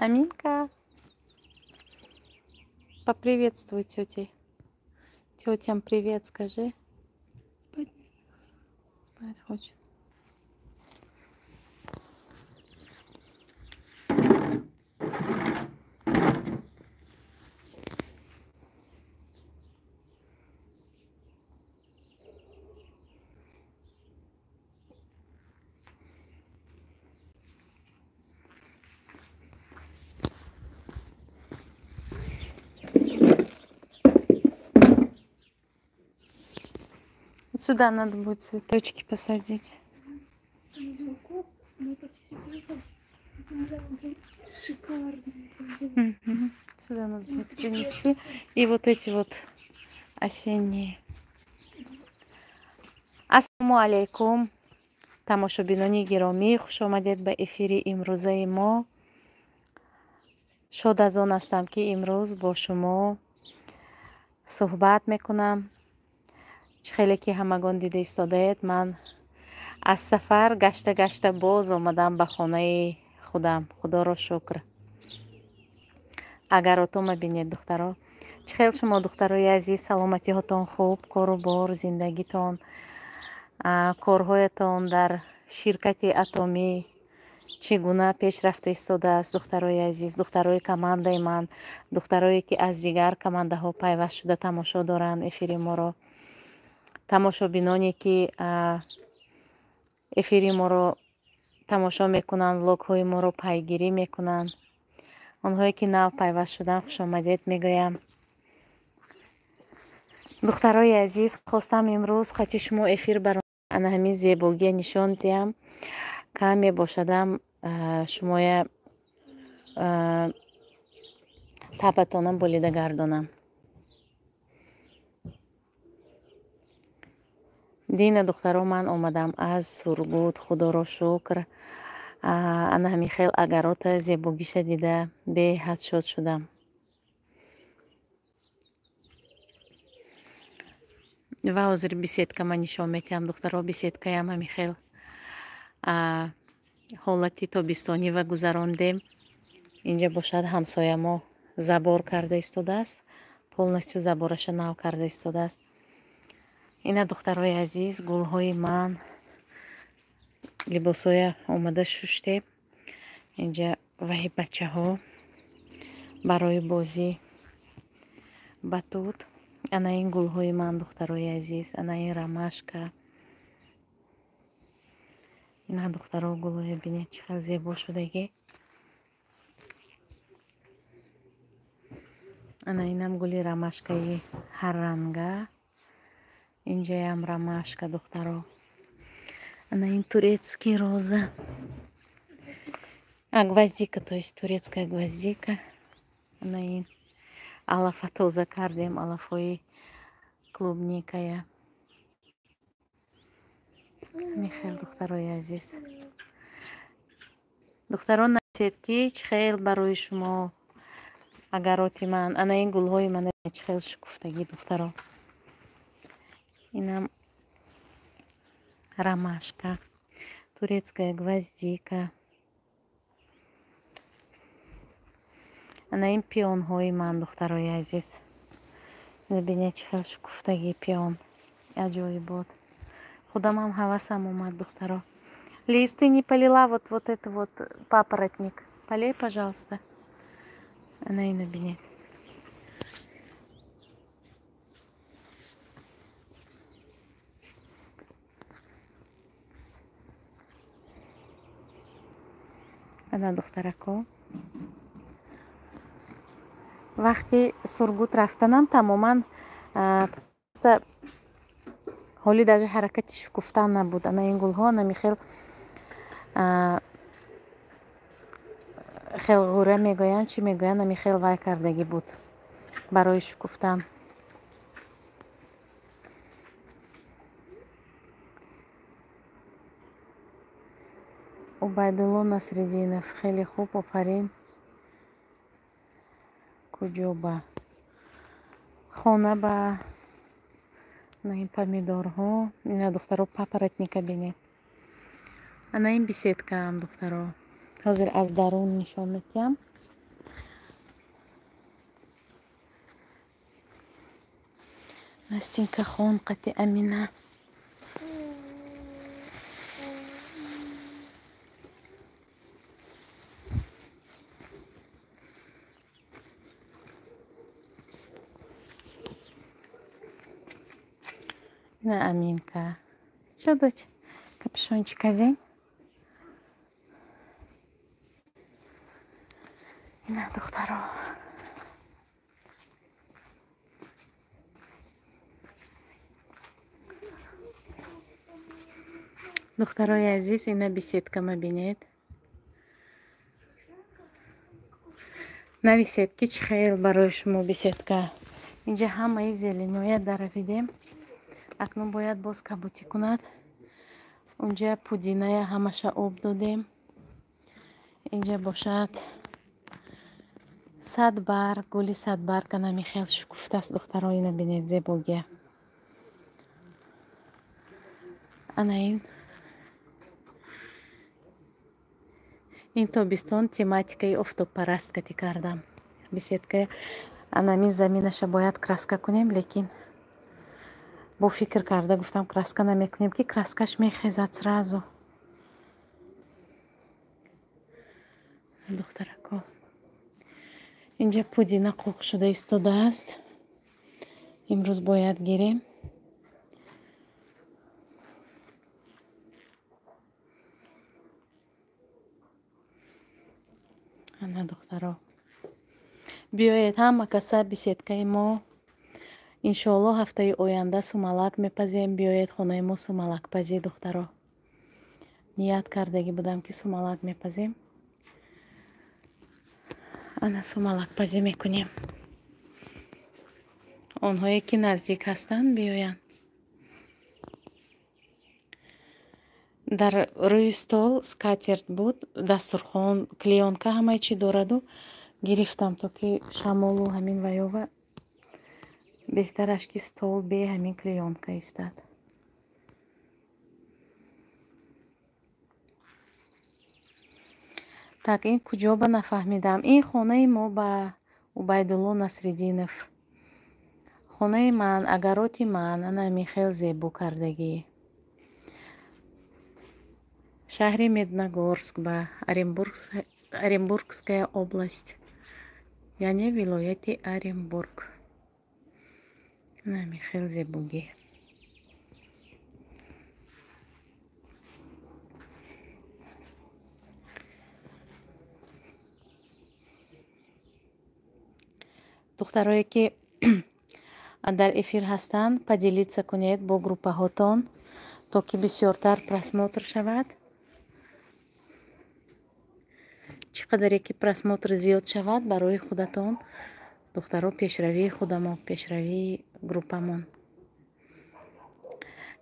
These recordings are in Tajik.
Аминка, поприветствуй тети. Тетям привет скажи. Спать. Спать хочет. Сюда надо будет цветочки посадить. Угу. Сюда надо будет принести. И вот эти вот осенние. Ассалому алайкум, тамошобинони гиромӣ, хуш омадед ба эфири имрӯзаи мо. Шод аз он ҳастам, ки имрӯз бо шумо суҳбат мекунам. Чӣ хеле ки ҳамагон дида истодаед, ман аз сафар гашта-гашта боз омадам ба хонаи худам. Худоро шукр. Агар отома бинед, духтаро. Чӣ хел шумо, духтарои азиз, саломатиҳотон хуб, кору бор, зиндагитон, корҳоятон дар ширкати Атомӣ чӣ гуна пеш рафта истодааст, духтарои азиз, духтарои командаи ман, духтарое ки аз дигар командаҳо пайваст шуда тамошо доранд эфири моро, тамошобиноне ки эфири моро тамошо мекунанд, влогҳои моро пайгирӣ мекунанд, онҳое ки нав пайваст шуданд, хушомадед мегӯям. Духтарои азиз, хостам имрӯз қати шумо эфир баром, ана ҳамин зебогия нишон диҳам. Каме бошадам шумоя табатонам болида гардонам. Дина, духтаро, ман омадам аз Сургут, худоро шукр. Ана ҳамин хел агарота зебогиша дида беҳад шод шудам. Ва ҳозир беседка ман нишон метиҳам, духтаро. Беседкаям ҳамин хел ҳолати тобистонӣ ва гузарондем. Инҷа бошад ҳамсоямо забор карда истодааст, полностью забораша нав карда истодааст. Ина, духтарои азиз, гулҳои ман, либосҳоя омада шуштем. Инҷа ваҳи бачаҳо барои бозӣ батут. Ана ин гулҳои ман, духтарои азиз, ана ин ромашка. Ина, духтаро, гулҳоя бинед, чӣ қадр зебо шудагӣ. Ана инам гули ромашкаи ҳарранга. Инҷаям ромашка, духтаро. Ана ин турецкий роза. А, гвоздика, то есть турецкая гвоздика. Ана ин алафа тоза кардем, алафҳои клубникая. Михел, духтарои азиз. Духтаро, насед ки чӣ хел барои шумо агароти ман, ана ин гулҳои ман чӣ хел шукуфтагӣ, духтаро. Инам ромашка, турецкая гвоздика. Ана ин пионҳои ман, духтарои азиз. Бинед, чӣ хел шукуфтагӣ пион. Аҷоибот. Худамам ҳавасам омад, духтаро. Лиз, ты не полила вот это вот папоротник. Полей, пожалуйста. Ана ина бинед. Ана, духтарако. Вақти Сургут рафтанам тамоман просто ҳоли даже ҳаракати шукуфтан набуд. Ана ин гулҳо ана хел хелғура мегӯянд, чӣ мегӯянд, ами хел вай кардагӣ буд барои шукуфтан. Убайдулло Насриддинов, хеле хуб, офарин. Куҷо ба? Хона ба. Ана ин помидорҳо. Ина, духтаро, папоротника бинед. Ана ин беседкаам, духтаро. Ҳозир аз дарун нишон медиҳам. Настинка хон қати Амина. Ина Аминка. Чё, дочь? Капюшончик одень. Ина духтаро. Духтарои азиз, ина беседка мабинед. Нависед ки чӣ хел барои шумо беседка. Инҷа ҳамаи зеленоя даравидем. Акнун бояд боз кабутӣ кунад. Унҷа пудиная ҳамаша об додем. Инҷа бошад садбарг, гули садбарг анами хел шукуфтааст. Духтаро, ина бинед зебогия. Ана ин тобистон тематикаи офтобпараст кати кардам. Беседка анамин заминаша бояд краска кунем, лекин бо фикр карда гуфтам краска намекунем, ки краскаш мехезад сразу. Духтарако, инҷа пудина қоқ шуда истодааст. Имрӯз бояд гирем. Ана духтаро, биёед ҳама каса беседкаи мо. Иншоалло ҳафтаи оянда сумалак мепазем. Биёед хонаи мо сумалакпазӣ, духтаро. Ният кардагӣ будам, ки сумалак мепазем. Ана сумалакпазӣ мекунем. Онҳое ки наздик ҳастанд биёянд. Дар рӯи стол скатерть буд, дастурхон, клеёнка, ҳамаи чӣ дораду гирифтам, то ки шамолу ҳамин ваёва беҳтараш ки стол бе ҳамин клеёнка истад. Так, ин куҷо ба нафаҳмидам. Ин хонаи мо ба Убайдулло Насриддинов. Хонаи ман, агароти ман, ана ҳамин хел зебо кардагӣ. Шаҳри Медногорск ба Оренбургская область, яъне вилояти Оренбург. Ана ҳамин хел зебогӣ. Духтарое ки дар эфир ҳастанд, поделиться кунед бо группаҳотон, то ки бисёртар просмотр шавад. Чӣ қадаре ки просмотр зиёд шавад барои худатон, духтаро, пешравии худамо, пешравии группамон.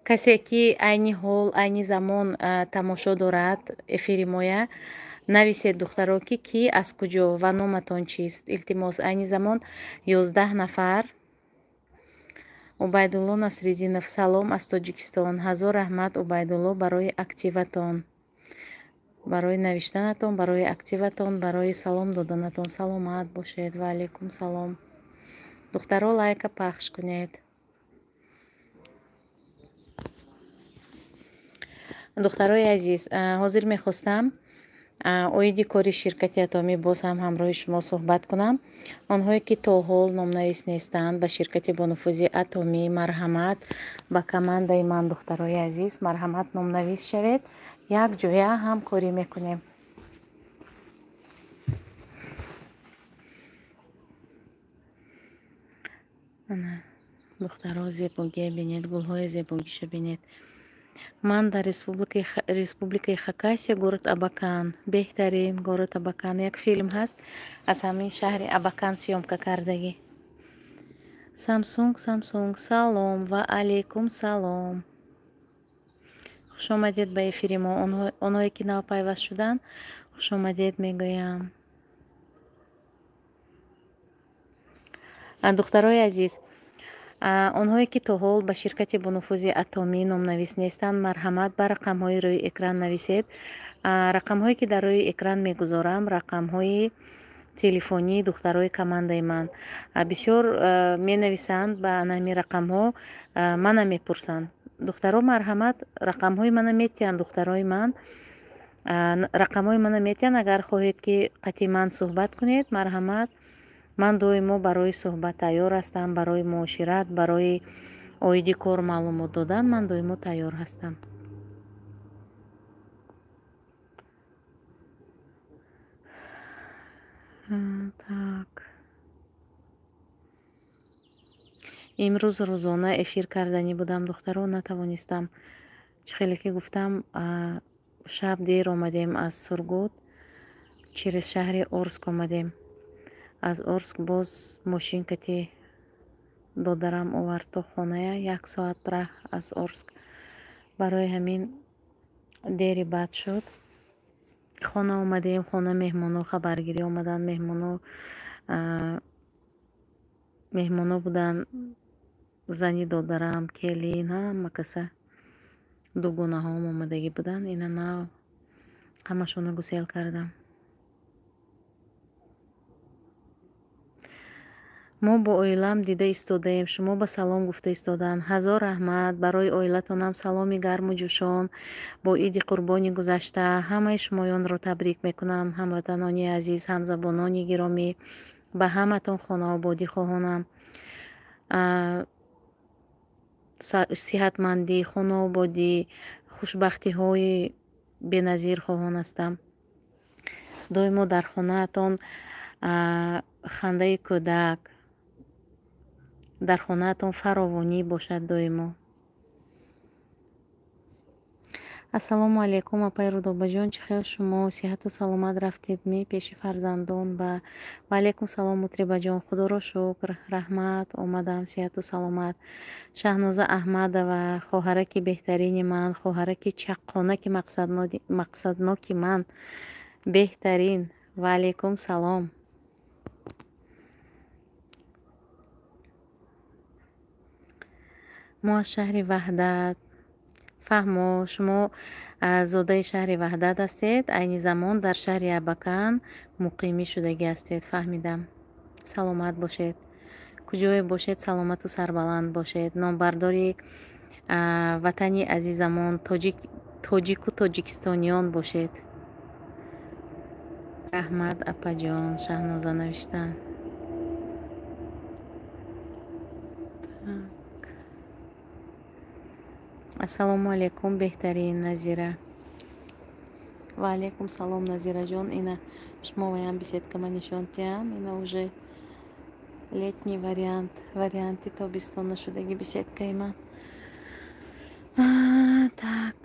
Касе ки айни ҳол, айни замон тамошо дорад эфири моя, нависед духтаро, ки аз куҷо ва номатон чист. Илтимос, айни замон 11 нафар. Убайдулло Насриддинов, салом аз Тоҷикистон. Ҳазор раҳмат, Убайдулло, барои активатон, барои навиштанатон, барои активатон, барои салом доданатон. Саломат бошед. Ва алайкум салом. Духтаро, лайка пахш кунед. Духтарои азиз, ҳозир мехостам оиди кори ширкати Атомӣ боз ҳам ҳамроҳи шумо суҳбат кунам. Онҳое ки то ҳол номнавис нестанд ба ширкати бонуфузи Атомӣ, марҳамат ба командаи ман, духтарои азиз, марҳамат номнавис шавед. Якҷоя ҳамкорӣ мекунем. Ана духтаро, зебогие бинед, гулҳои зебогиша бинед. Ман дар Республикаи Хакасия, город Абакан. Беҳтарин город Абакан. Як филм ҳаст аз ҳамин шаҳри Абакан съёмка кардагӣ. Самсунг, Самсунг, салом ва алейкум салом. Хушомадед ба эфири мо. Онҳое ки нав пайваст шуданд, хушомадед мегӯям. Духтарои азиз, онҳое ки то ҳол ба ширкати бонуфузи Атомӣ номнавис нестанд, марҳамат ба рақамҳои рӯи экран нависед. Рақамҳое ки дар рӯи экран мегузорам, рақамҳои телефонии духтарои командаи ман. Бисёр менависанд ба анами рақамҳо, мана мепурсанд. Духтаро, марҳамат, рақамҳои мана метиҳанд, духтарои ман рақамҳои мана метиҳанд. Агар хоҳед, ки қатъи ман суҳбат кунед, марҳамат, ман доимо барои суҳбат тайёр ҳастам, барои муошират, барои оиди кор маълумот додан ман доимо тайёр ҳастам. Так, имрӯз рӯзона эфир карданӣ будам, духтаро, натавонистам. Чӣ хеле ки гуфтам, шаб дер омадем аз Сургут, через шаҳри Орск омадем. Аз Орск боз мошинкати додарам овард то хоная, 1 соат раҳ аз Орск. Барои ҳамин дери бад шуд. Хона омадем, хона меҳмоно хабаргирӣ омаданд, меҳмоно буданд, зани додарам, келин, ҳама каса, дугонаҳоам омадагӣ буданд. Ина нав ҳамашонро гусел кардам. Мо бо оилаам дида истодаем, шумо ба салом гуфта истодаанд. Ҳазор раҳмат, барои оилатонам саломи гарму ҷӯшон. Бо иди қурбони гузашта ҳамаи шумоёнро табрик мекунам, ҳамватанони азиз, ҳамзабонони гиромӣ. Ба ҳаматон хонаободӣ хоҳонам, сиҳатмандӣ, хонаободӣ, хушбахтиҳои беназир хоҳон ҳастам. Доимо дар хонаатон хандаи кӯдак, дар хонаатон фаровонӣ бошад доимо. Ассалому алайкум, апай Рудобаҷон, чӣ хел шумо? Сиҳату саломат рафтед ми пеши фарзандон? Ба ваалайкум салом, Мутрибаҷон, худоро шукр, раҳмат, омадам сиҳату саломат. Шаҳноза Аҳмадова, хоҳараки беҳтарини ман, хоҳараки чаққонаки мақсадноки ман, беҳтарин. Ваалайкум салом. Мо аз шаҳри Ваҳдат. Фаҳмо, шумо зодаи шаҳри Ваҳдат ҳастед, айни замон дар шаҳри Абакан муқимӣ шудагӣ ҳастед. Фаҳмидам. Саломат бошед. Куҷое бошед, саломату сарбаланд бошед. Номбардори ватани азизамон тоҷику тоҷикистониён бошед. Раҳмат, апаҷон, Шаҳноза навиштан. Ассалому алайкум, беҳтарин Назира. Ва алайкум салом, Назираҷон. Ина шумо ваям беседкама нишон диҳам. Ина уже летний вариант, варианти тобистона шудаги беседкаи ман. Так,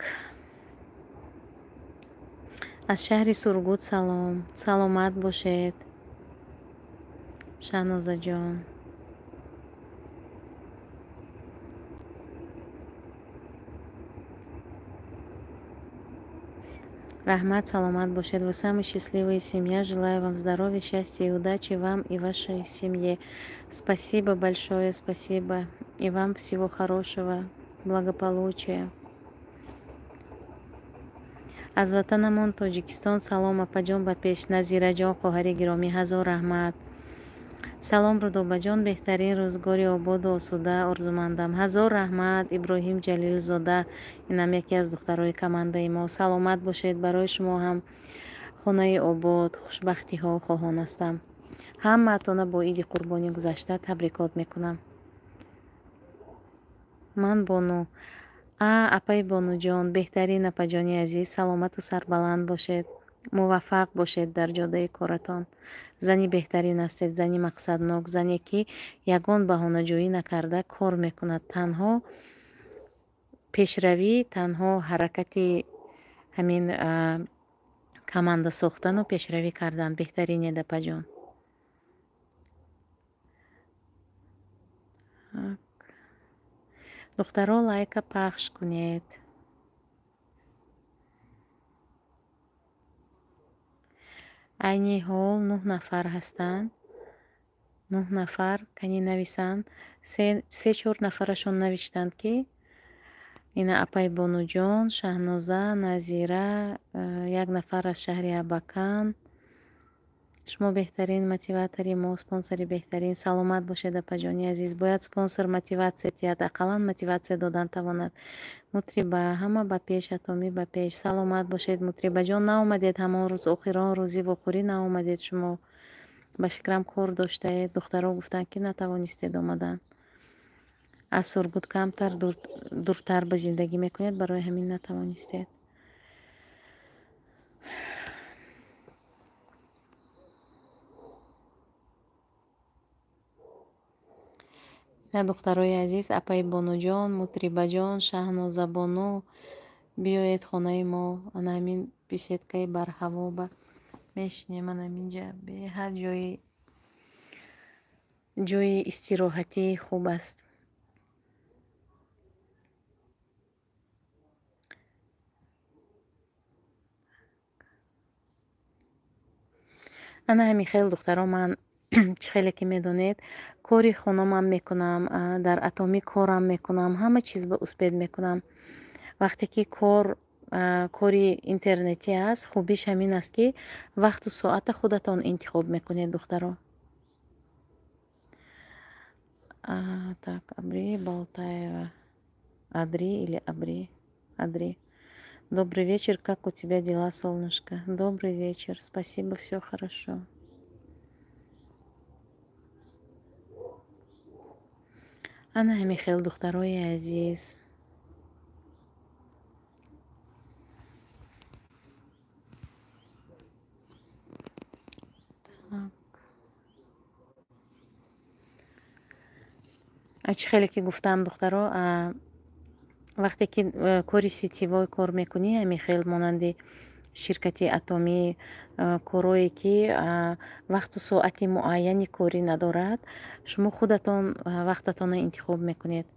аз шаҳри Сургут салом. Саломат бошед, Шаҳнозаҷон. Раҳмат, саломат бошед. Вы самая счастливая семья. Желаю вам здоровья, счастья и удачи вам и вашей семье. Спасибо большое, спасибо. И вам всего хорошего, благополучия. Аз ватанамон Тоҷикистон салом, апаҷон, ба пеш. Назираҷон, хоҳари гиромӣ, ҳазор раҳмат. Салом, Рудобаҷон, беҳтарин рӯзгори ободу осуда орзумандам. Ҳазор раҳмат, Иброҳим Ҷалилзода, инам яке аз духтарои командаи мо. Саломат бошед, барои шумо ҳам хонаи обод, хушбахтиҳо хоҳон ҳастам. Ҳамаатона бо иди қурбони гузашта табрикот мекунам. Ман Бону. Апаи Бонуҷон, беҳтарин апаҷони азиз, саломату сарбаланд бошед, муваффақ бошед дар ҷодаи коратон. Зани беҳтарин ҳастед, зани мақсаднок, зане ки ягон баҳонаҷӯӣ накарда кор мекунад. Танҳо пешравӣ, танҳо ҳаракати ҳамин команда сохтану пешравӣ кардан. Беҳтаринед, апаҷон. Духтаро, лайка пахш кунед. Айни ҳол 9 нафар ҳастанд. 9 нафар кани нависанд. 3-4 нафарашон навиштанд, ки ина апай Бонуҷон, Шаҳноза, Назира, як нафар аз шаҳри Абакан. Шумо беҳтарин мотиватори мо, спонсори беҳтарин. Саломат бошед, апаҷони азиз. Бояд спонсор мотиватсия диҳад, ақаллан мотиватсия додан тавонад. Мутриба, ҳама ба пеш, Атомӣ ба пеш. Саломат бошед, Мутрибаҷон. Наомадед ҳамон рӯз, охирон рӯзи вохӯрӣ наомадед шумо. Ба фикрам, кор доштаед. Духтаро гуфтанд, ки натавонистед омадан. Аз Сургут камтар дуртар ба зиндагӣ мекунед, барои ҳамин натавонистед. На, духтарои азиз, апаи Бонуҷон, Мутрибаҷон, Шаҳнозабону, биёед хонаи мо. Ана ҳамин беседкаи барҳаво ба мешинем. Ана ҳаминҷа беҳад ҷои истироҳатии хуб аст. Ана ҳамин хел, духтаро, ман чӣ хеле ки медонед, кори хонамам мекунам, дар Атомӣ корам мекунам, ҳама чиз ба успеть мекунам. Вақте ки кор кори интернетӣ аст, хубиш ҳамин аст, ки вақту соата худатон интихоб мекунед, духтаро. Так, Абри Болтаева, Адри или Абри, Адри. Добрый вечер, как у тебя дела, солнышко? Добрый вечер, спасибо, все хорошо. Ана ҳамин хел, духтарои азиз. Так, чӣ хеле ки гуфтам, духтаро, вақте ки кори сетевой кор мекунӣ, ҳамин хел монанди ширкати Атомӣ, корое ки вақту соати муайяни корӣ надорад, шумо худатон вақтатонро интихоб мекунед.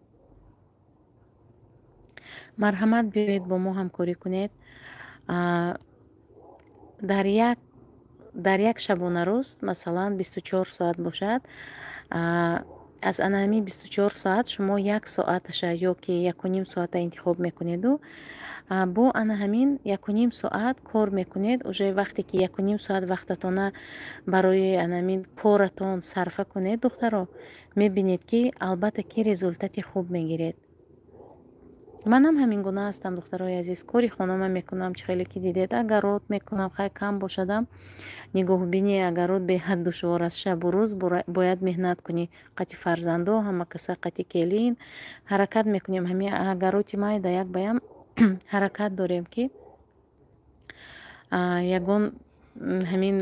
Марҳамат, биёед, бо мо ҳамкорӣ кунед. Дар як шабонарӯз, масалан, 24 соат бошад, аз ана ҳамин 24 соат шумо як соаташа ё ки якуним соата интихоб мекунеду бо ана ҳамин якуним соат кор мекунед. Уже вақте ки якуним соат вақтатона барои ана ҳамин коратон сарфа кунед, духтаро, мебинед, ки албатта ки результати хуб мегиред. Манам ҳамин гуна ҳастам, духтарои азиз. Кори хонама мекунам, чӣ хеле ки дидед, огород мекунам. Хай, кам бошадам, нигоҳубини огород беҳад душвор аст. Шабу рӯз бояд меҳнат кунӣ. Қати фарзандо, ҳама каса, қати келин ҳаракат мекунем. Ҳамин огороди майда як баям ҳаракат дорем, ки ягон ҳамин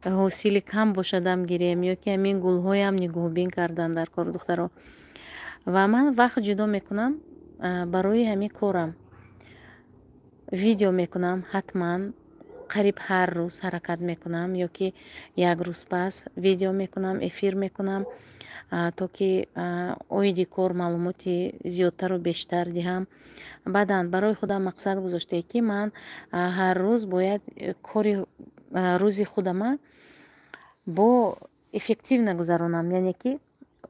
ҳосили кам бошадам гирем ё ки ҳамин гулҳоям нигоҳубин кардан дар кор, духтаро. Ва ман вақт ҷудо мекунам барои ҳамин корам, видео мекунам ҳатман, қариб ҳар рӯз ҳаракат мекунам ё ки як рӯз пас видео мекунам, эфир мекунам, то ки оиди кор маълумоти зиёдтару бештар диҳам. Баъдан барои худам мақсад гузоштае, ки ман ҳар рӯз бояд кори рӯзи худама бо эффективно гузаронам, яъне ки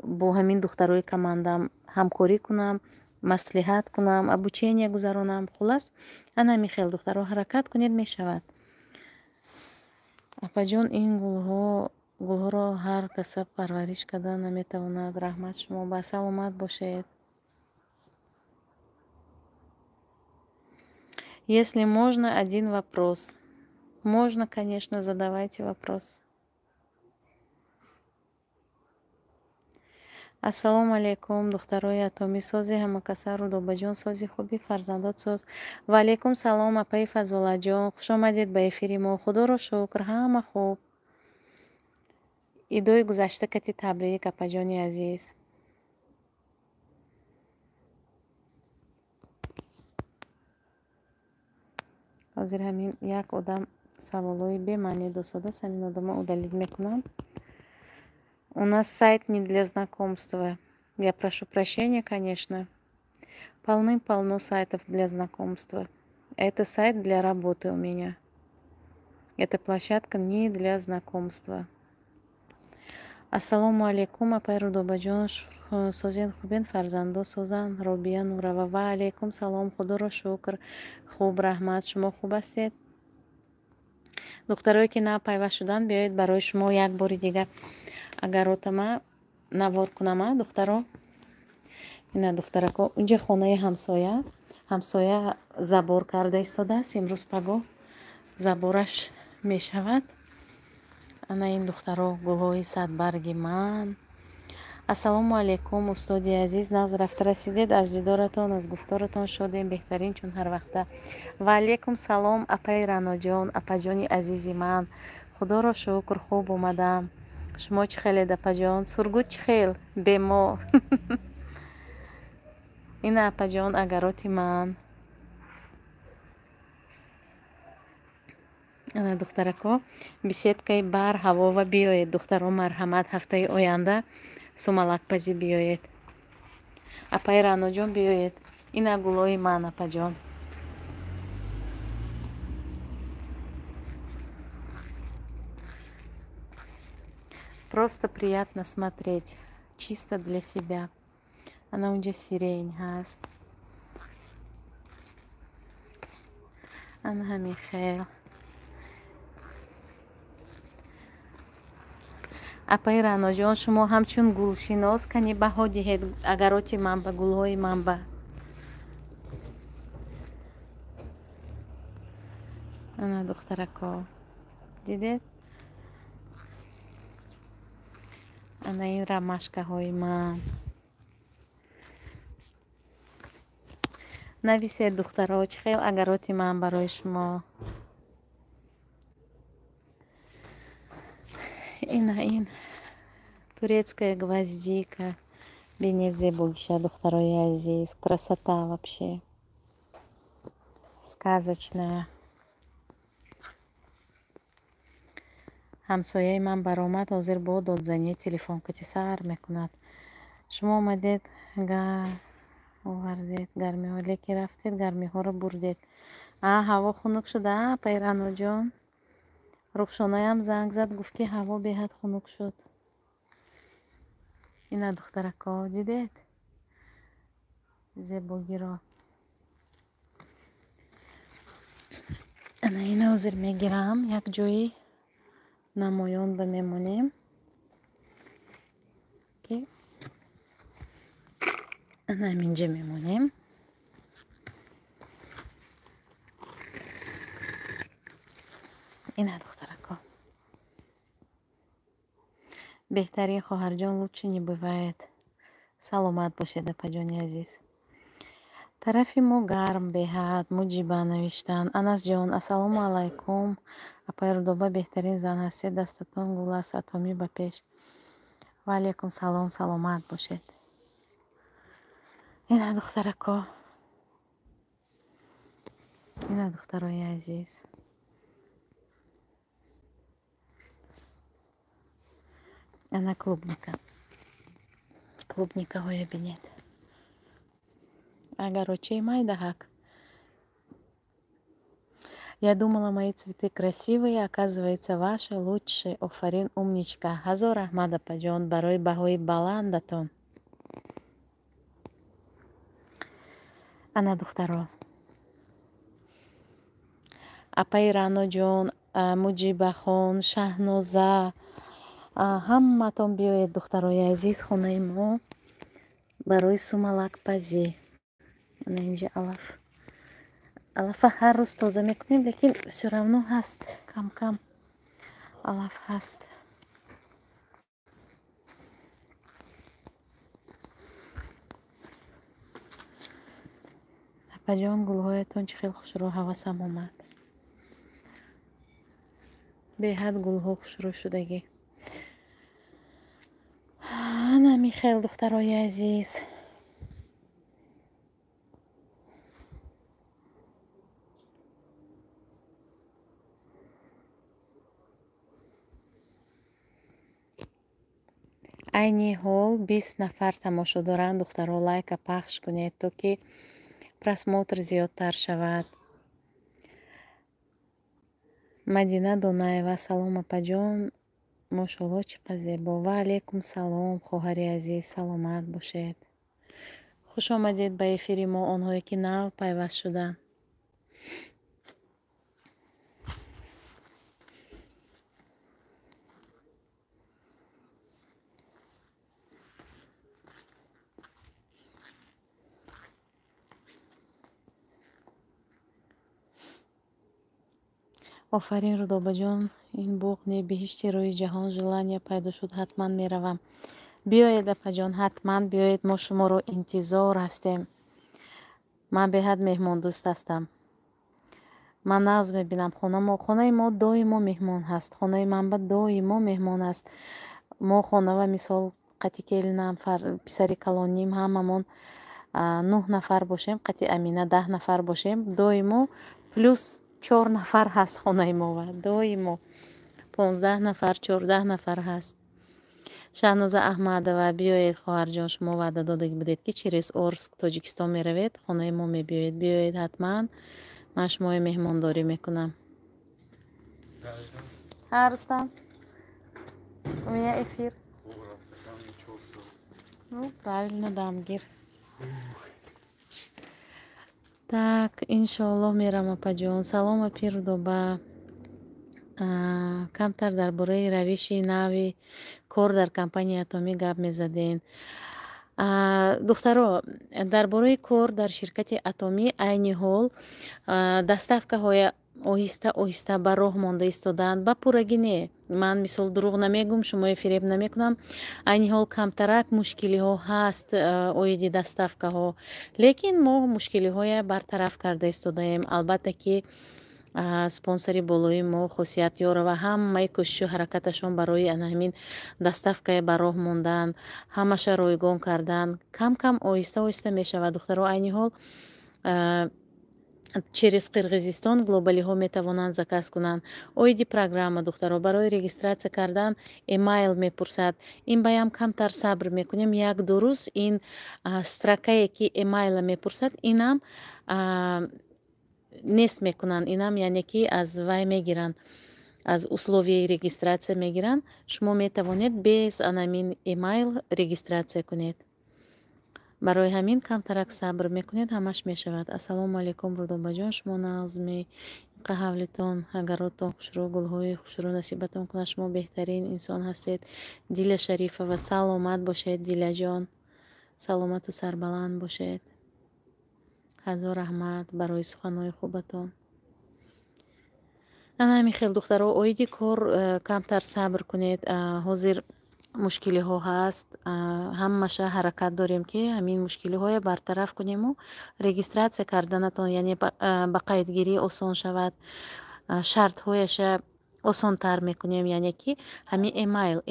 бо ҳамин духтарои командам ҳамкорӣ кунам, маслиҳат кунам, обучение гузаронам. Хуллас, ана ҳамин хел, духтаро, ҳаракат кунед, мешавад. Апаҷон, ин гулҳоро ҳар каса парвариш карда наметавонад. Раҳмат шумо ба, саломат бошед. Если можно, один вопрос. Можно, конечно, задавайте вопрос. Ассалому алайкум, духтарои Атомӣ, сози ҳамакаса. Рудобаҷон, сози, хуби, фарзандот соз? Ва алайкум салом, апаи Фазолаҷон, хуш омадед ба эфири мо. Худоро шукр, ҳама хуб. Идои гузашта кати табрик, апаҷони азиз. Ҳозир ҳамин як одам саволҳои бемаъне досодааст, ҳамин одамо удалить мекунам. У нас сайт не для знакомства. Я прошу прощения, конечно. Полным-полно сайтов для знакомства. Это сайт для работы у меня. Эта площадка не для знакомства. Ассалому алайкум, апай Рудобаҷон, созен, хубен, фарзандо созан? Робия Нурава. Ва алайкум салом, худоро шукр, хуб, раҳмат. Шумо хуб ҳастед? Духтарое ки нав пайваст шуданд, биёед барои шумо як бори дигар агаротама навор кунама, духтаро. Ина духтарако, унҷа хонаи ҳамсоя, ҳамсоя забор карда истодааст, имрӯз пагоҳ забораш мешавад. Ана ин духтаро гулҳои садбарги ман. Ассалому алайкум, устоди азиз, нағз рафта расидед, аз дидоратон, аз гуфторатон шодем, беҳтарин чун ҳар вақта. Ва алайкум салом, апаи Раъноҷон, апаҷони азизи ман. Худоро шукр, хуб омадам. Шумо чӣ хелед, апаҷон? Сургут чӣ хел? Бемо. Ина апаҷон, агароти ман. Ана духтарако, беседкаи бар ҳавова биёед, духтаро, марҳамат, ҳафтаи оянда сумалакпазӣ биёед. Апаи Раъноҷон биёед. Ина гулои ман, апаҷон. Просто приятно смотреть, чисто для себя. Ана унҷа сирень ҳаст. Ана ҳамин хел. Апаи Раъноҷон, шумо ҳамчун гулшинос кани баҳо диҳед агароти ман ба гулҳои ман ба. Ана духтарако, дидед? Ана ин ромашкаҳои ман. Нависед духтаро, чӣ хел агароти ман барои шумо. Ина ин турецкая гвоздика. Бинед зебогиша, духтарои азиз. Красота вообще. Сказочная. Ҳамсояи ман баромад, ҳозир бо додзанӣ телефон кати сар мекунад. Шумо омадед, овардед гармиҳо, лекин рафтед, гармиҳоро бурдед. А, ҳаво хунук шуда, апаи Раъноҷон? Рухшонаям занг зад, гуфт ки ҳаво беҳад хунук шуд. Ина духтарако, дидед? Зебогиро. Ана ина ҳозир мегирам, як ҷои намоён ба мемонем, ки ана ҳаминҷа мемонем. Ина духтарако. Беҳтарин хоҳарҷон, лучше не бывает. Саломат бошед, апаҷони азиз. Тарафи мо гарм беҳад, муҷиба навиштанд. Анасҷон, ассалому алайкум. Апаи Рудоба, беҳтарин зан ҳастед, дастатон гул аст, атомӣ ба пеш. Ва алайкум салом, саломат бошед. Ина духтарако. Ина духтарои азиз. Ана клубника. Клубникаҳое бинед. Агарочаи майдаҳак. Я думала, мои цветы красивые, оказывается, ваши лучше. Офарин, умничка. Ҳазор раҳмат, апаҷон, барои баҳои баландатон. Ана духтаро. Апаи Раъноҷон, Муҷибахон, Шаҳноза, ҳаматон биёед, духтарои азиз, хонаи мо барои сумалакпазӣ. Ана инҷа алаф. Алафа ҳар рӯз тоза мекунем, лекин всё равно ҳаст, кам-кам алаф ҳаст. Апаҷон, гулҳоятон чӣ хел хушрӯ, ҳавасам омад. Беҳад гулҳо хушрӯ шудагӣ. Ана михел, духтарои азиз. Айни ҳол 20 нафар тамошо доранд. Духтаро, лайка пахш кунед, то ки просмотр зиёдтар шавад. Мадина Донаева, салом апаҷон, мошолло чӣ қадр зебо. Ва алайкум салом, хоҳари азиз, саломат бошед. Хуш омадед ба эфири мо, онҳое ки нав пайваст шуданд. Офарин, Рудобаҷон, ин боғ не, биҳишти рӯи ҷаҳон. Желание пайдо шуд, ҳатман меравам. Биёед, апаҷон, ҳатман биёед, мо шуморо интизор ҳастем. Ман беҳад меҳмондӯст ҳастам. Ман нағз мебинам хонаи мо доимо меҳмон ҳаст, хонаи ман ба доимо меҳмон аст. Мо хонава, мисол, қати келинам, писари калоним, ҳамамон нӯҳ нафар бошем, қати Амина 10 нафар бошем, доимо плюс чор нафар ҳаст хонаи мова, доимо 15 нафар, 14 нафар ҳаст. Шаҳноза Аҳмадова, биёед, хоҳарҷон, шумо ваъда додагӣ будед, ки через Орск Тоҷикистон меравед, хонаи мо мебиёед. Биёед ҳатман, ман шумои меҳмондорӣ мекунам. Ҳа, Рустам, у меня эфир. Ну, правильно, дамгир. Так, иншоаллоҳ мерам, апаҷон. Салом, апи Рудоба. Камтар дар бораи равиши нави кор дар компанияи Атомӣ гап мезаден. Духтаро, дар бораи кор дар ширкати Атомӣ, айни ҳол доставкаҳоя оҳиста оҳиста ба роҳ монда истодаанд. Ба пуррагӣ не, ман, мисол, дурӯғ намегӯм, шумои фиреб намекунам. Айни ҳол камтарак мушкилиҳо ҳаст оиди доставкаҳо, лекин мо мушкилиҳоя бартараф карда истодаем. Албатта ки спонсори болои мо Хосият Ёрова ҳамаи кӯшишу ҳаракаташон барои ана ҳамин доставкае ба роҳ мондан, ҳамаша ройгон кардан. Кам кам, оҳиста оҳиста мешавад, духтаро. Айни ҳол через Қирғизистон глобалиҳо метавонанд заказ кунанд. Оиди программа, духтаро, барои регистрация кардан эмайл мепурсад. Ин баям камтар сабр мекунем, як-ду рӯз. Ин строкае, ки эмайла мепурсад, инам нест мекунанд, инам, яъне ки аз вай мегиранд, аз условияи регистрация мегиранд. Шумо метавонед без анамин эмайл регистрация кунед. Барои ҳамин камтарак сабр мекунед, ҳамаш мешавад. Ассалому алайкум, Рудобаҷон, шумо нағзме? Инқа ҳавлитон, агаротон хушрӯ, гулҳои хушрӯ насибатон кунад. Шумо беҳтарин инсон ҳастед. Диля Шарифова, саломат бошед, Дилаҷон, саломату сарбаланд бошед. Ҳазор раҳмат барои суханҳои хубатон. Ана ҳамин хел, духтаро, оиди кор камтар сабр кунед. Ҳозир мушкилиҳо ҳаст, ҳамаша ҳаракат дорем, ки ҳамин мушкилиҳое бартараф кунему регистрация карданатон, яъне ба қайдгирӣ осон шавад, шартҳояша осонтар мекунем, яъне ки ҳамин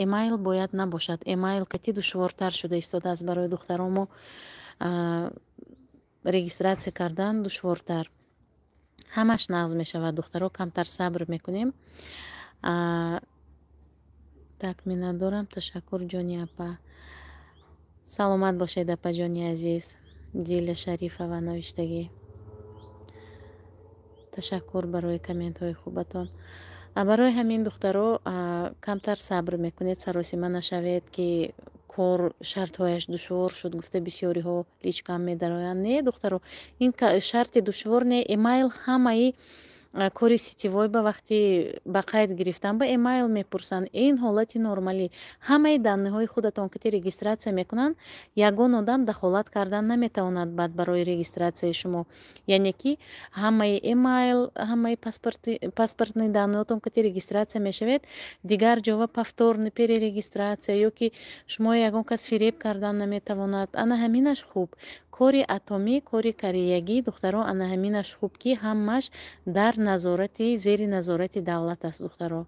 эмайл бояд набошад. Эмайл кати душвортар шуда истодааст барои духтаромо, регистрация кардан душвортар. Ҳамаш нағз мешавад, духтаро, камтар сабр мекунем. Так, миннатдорам, ташаккур, ҷони апа. Саломат бошед, апаҷони азиз. Диля Шарифова навиштагӣ. Ташаккур барои комментҳои хубатон. Барои ҳамин, духтаро, камтар сабр мекунед, саросима нашавед, ки кор шартҳояш душвор шуд гуфта бисёриҳо личкам медароянд. Не, духтаро, ин шарти душвор не. Эмайл ҳамаи кори сетевой ба вақти ба қайд гирифтан ба эмайл мепурсанд. Ин ҳолати нормалӣ. Ҳамаи данныеҳои худатон ки регистрация мекунанд, ягон одам дахолат кардан наметавонад баъд барои регистрацияи шумо. Яъне ки ҳамаи эмайл, ҳамаи паспортный данныеотон ки регистрация мешавед, дигар ҷова повторный перерегистрация ё ки шумо ягон кас фиреб кардан наметавонад. Ана ҳаминаш хуб. Кори Атомӣ, кори кореягӣ, духтаро, ана ҳаминаш хуб, ки ҳамаш дар назорати, зери назорати давлат аст, духтаро.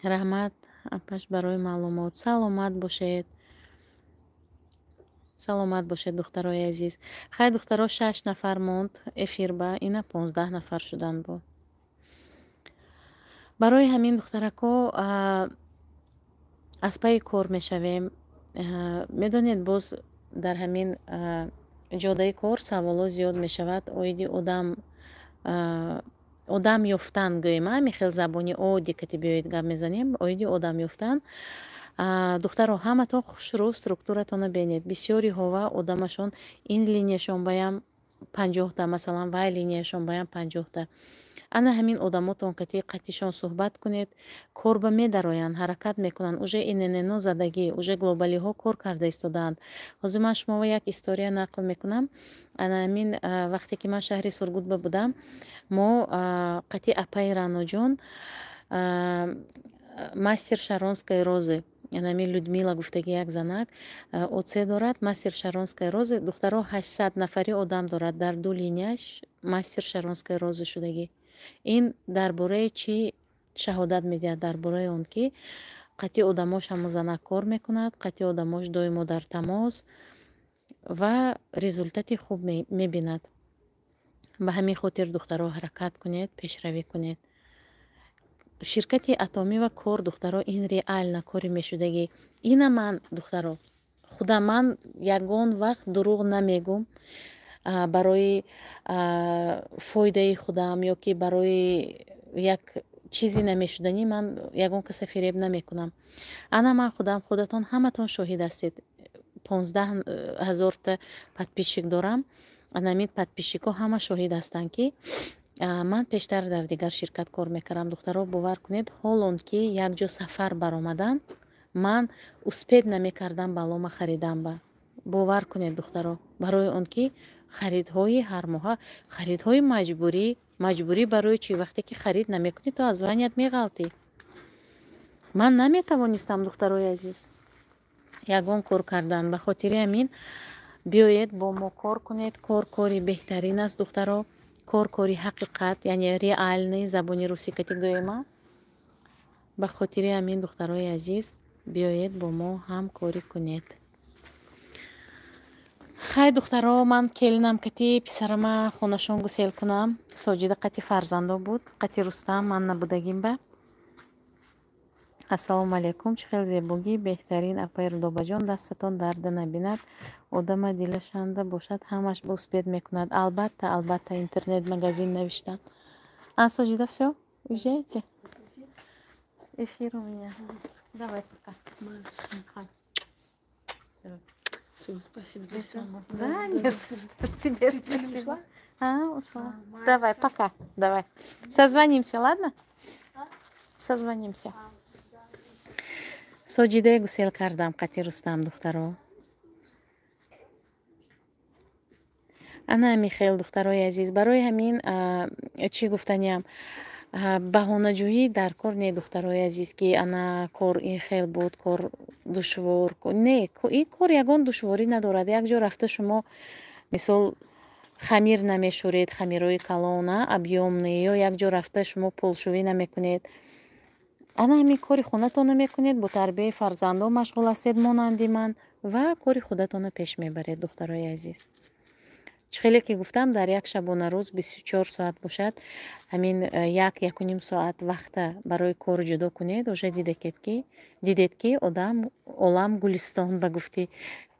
Раҳмат, апаш, барои маълумот. Саломат бошед, саломат бошед, духтарои азиз. Хай, духтаро, шаш нафар монд эфирба, ина 15 нафар шуданд бо. Барои ҳамин, духтарако, аз пайи кор мешавем. Медонед, боз дар ҳамин ҷодаи кор саволҳо зиёд мешавад оиди одам ёфтан, гӯем, ҳамин хел забони оддӣ кати биёед гап мезанем оиди одам ёфтан. Духтаро, ҳаматон хушрӯ структуратонро бинед. Бисёриҳова одамашон ин линияшон баям 50-та, масалан, вай линияшон баям 50-та. Ана ҳамин одамотон қати қатишон суҳбат кунед, кор ба медароянд, ҳаракат мекунанд. Уже ИНН-о задагӣ, уже глобалиҳо кор карда истодаанд. Ҳозир ман шуморо як история нақл мекунам. Ана ҳамин вақте ки ман шаҳри Сургутба будам, мо қати апаи Раъноҷон, мастер Шаронской розы, анами Людмила гуфтаги як занак ОЦ дорад, мастер Шаронской розы, духтаро, 800 нафари одам дорад, дар ду линияш мастер Шаронской розы шудагӣ. Ин дар бораи чӣ шаҳодат медиҳад? Дар бораи он ки қатъи одамош ҳамон занак кор мекунад, қатъи одамош доимо дар тамос ва результати хуб мебинад. Ба ҳамин хотир, духтаро, ҳаракат кунед, пешравӣ кунед. Ширкати Атомӣ ва кор, духтаро, ин реально кори мешудагӣ. Ина ман, духтаро, худа ман ягон вақт дурӯғ намегум барои фоидаи худам ё ки барои як чизи намешуданӣ. Ман ягон каса фиреб намекунам. Ана ман худам, худатон ҳаматон шоҳид ҳастед, 15 ҳазорта подписчик дорам. Анамин подписчикҳо ҳама шоҳид ҳастанд, ки ман пештар дар дигар ширкат кор мекардам. Духтаро, бовар кунед, ҳолон ки якҷо сафар баромадан, ман успеть намекардам баллома харидан. Ба бовар кунед, духтаро, барои он ки харидҳои ҳармоҳа, харидҳои маҷбурӣ. Маҷбурӣ барои чӣ? Вақте ки харид намекунӣ, то аз званият меғалтӣ. Ман наметавонистам, духтарои азиз, ягон кор кардан. Ба хотири ҳамин биёед, бо мо кор кунед. Кор кори беҳтарин аст, духтаро, кор кори ҳақиқат, яъне реальный, забони русӣ кати гӯема. Ба хотири ҳамин, духтарои азиз, биёед, бо мо ҳамкорӣ кунед. Хай, духтаро, ман келинам кати писарама хонашон гусел кунам. Соҷида қати фарзандо буд, қати Рустам, ман набудагим ба. Ассалому алайкум, чӣ хел зебогӣ, беҳтарин, апаи Рудобаҷон, дастатон дарда набинад. Одама дилашанда бошад, ҳамаш ба успеть мекунад. Албатта, албатта, интернет магазин навиштан. А, Соҷида, всё, уезжаете? Эфир у меня. Давай, пока. Все, спасибо за все. Да, нет, тебе спасибо. А, ушла. Давай, пока. Давай. Созвонимся, ладно? Созвонимся. Соҷидае гусел кардам қати Рустам, духтаро. Ана михел, духтарои азиз, барои ҳамин чӣ гуфтаниям? Баҳонаҷӯӣ дар кор не, духтарои азиз, ки ана кор ин хел буд, кор душвор. Не, ин кор ягон душворӣ надорад. Як ҷо рафта шумо, мисол, хамир намешӯред, хамирҳои калона, объёмный, ё як ҷо рафта шумо полшӯӣ намекунед. Ана ҳамин кори хонатонро мекунед, бо тарбияи фарзандон машғул ҳастед, монанди ман, ва кори худатонро пеш мебаред, духтарои азиз. Чӣ хеле ки гуфтам, дар як шабонарӯз 24 соат бошад, ҳамин як, якуним соат вақта барои кор ҷудо кунед, уже дидед, ки одам олам гулистон, ба гуфти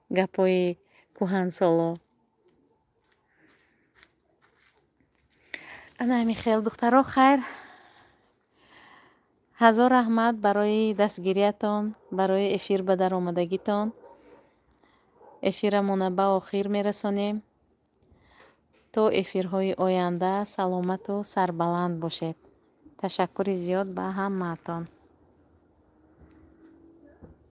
гапҳои кӯҳансоло. Ана ҳамин хел, духтаро, хайр, ҳазор раҳмат барои дастгириятон, барои эфир ба даромадагитон. Эфирамона ба охир мерасонем. То эфирҳои оянда саломату сарбаланд бошед. Ташаккури зиёд ба ҳамаатон.